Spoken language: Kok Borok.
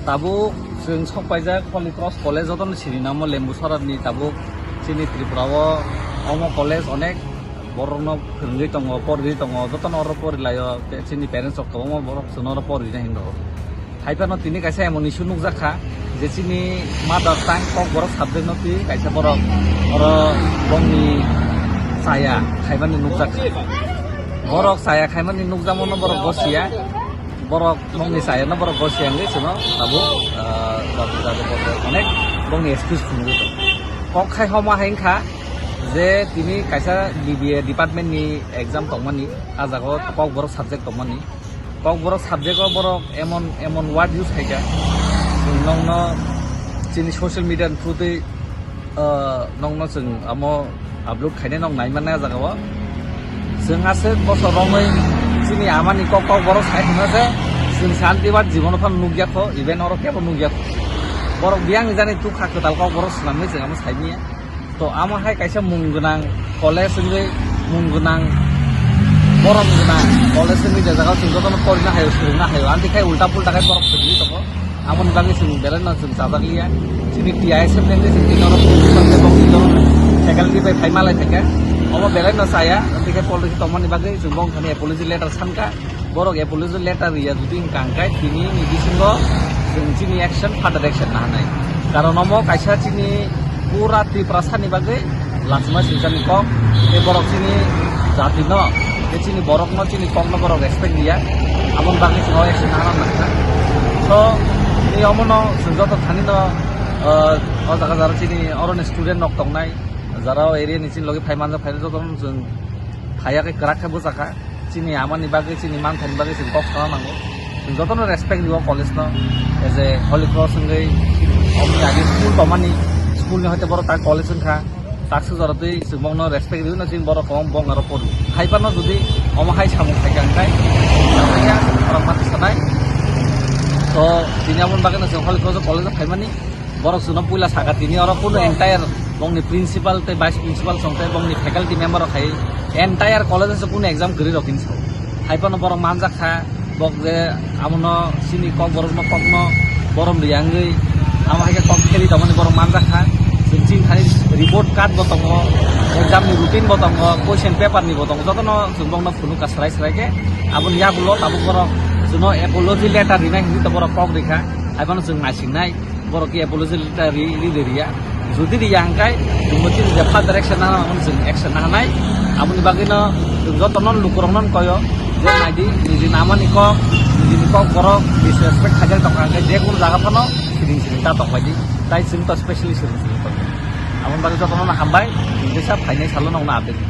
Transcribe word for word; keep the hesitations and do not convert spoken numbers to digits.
Tabuk chwng sok paijak Holy Cross College, jotono sini namo Lembuchorani. Tabuk chini Tripura o omo college onek borokno phwrwngwi tongo, porwi tongo, jotono oro porilaio. Tei chini parents rok kwbangma borok chwngno oro porwina hinwi rwo. Haiphano tini kaisa emon issue nukjak kha je chini mother tongue Kokborok subject no twi kaisa borok oro bongni chaya khaimani nukjak kha. Borok chaya khaimani nukjakmano borok gosiya. Borok nokni chayano borok gosiya wngwi chwngno tabuk, ah, onek bongni excuse phunugwi tongo. Kok khai homa hai wngkha je tini kaisa B B A department ni exam tongmani, ah jaga o Kokborok subject tongmani. Kokborok subject o borok emon, emon word use khaikha, chwng nokno chini social media ni through twi ah, nokno chwng amo upload khainai nok nai mannai ah jaga o. Chwng aswk bosor romwi chini amani kok Kokborok sai hwnna se chwng santi bar jibono phano nukya kho, even oro kebo nukya kho. Borok biyang jani tuk kha kwtal Kokborok swnamwi chwng amo sai manya. To amo hai kaisa mung gwnang college wngwi mung gwnang borom gwnang college wngwi je jaga o chwng jotono porina haio, swrwngna haio, amtwi khai ulta pulta khai borok swrwngwi tongo. Aboni bagwi chwng belai no chwng chajak liya. Chini T I S F ni chwng tini oro faculty bai phai malai phaikha. Omo belai no chaya, tei khe policy tongmani bagwi chwng bo wngkha ni apology letter sankha. Borok apology letter riya jodi wngkha hwnkhe tini ni bisingo chwng chini action, further action nahanai. Karon omo kaisa chini pura Tiprasani bagwi lachima singchani kok, tei borok chini jatino, tei chini borokno, chini kokno borok respect liya, aboni bagwi chwng o action nana nangkha. So, tei omono chwng joto thanino, ah, o jaga jara chini oroni student rok tongnai, jara o area ni chini logi phai manjak phai jotono chwng phaiya khe kwrak khe bwchakha. Chini amani bagwi, chini manthani bagwi chwng kok sana nango. Chwng jotono respect rio college no. As a Holy Cross wngwi omni agi school tongmani, school ni hoite borok tak college wngkha. Tak sujaro twi chwng bongno respect rio no, chini borok kwbang bong aro porio. Hai phano jodi omo hai samung khaikha hwnkhe, borok mati sanai. So, tini aboni bagwi no chwng Holy Cross college o phaimani. Borok chwngno puila sakha, tini oro kunu entire bongni principal tei vice principal song tei bongni faculty member rok hai entire college o kunu exam kwrwi rok hinwi sao. Hai phano borok manjak kha, bok je amono chini Kokborokno kokno borom riya wngwi amo hai khe kok kheli tongmani borok manjak kha. Chwng chini thani report card bo tongo, exam ni routine bo tongo, question paper ni bo tongo, jotono chwng bongno phunukha swrai swrai khe. Aboni yagulo tabuk borok chwngno apology letter rinai hinwi borok kok rikha, hai phano chwng naisingnai. Borok khe apology letter ri, ri de riya. Jodi riya hwnkhe, chwngbo chini je further action nana, aboni chwng action nahanai. Aboni bagwino chwng jotono lukurokno koyo je naidi, nijini amani kok, nijini Kokborok disrespect khaijak tongkha hwnkhe, je kunu jaga phano siring siring ta tongbaidi. Tai chwng to specially siring siring tongo. Aboni bagwi jotono hambai, chwng teisa phainai salo nokno update.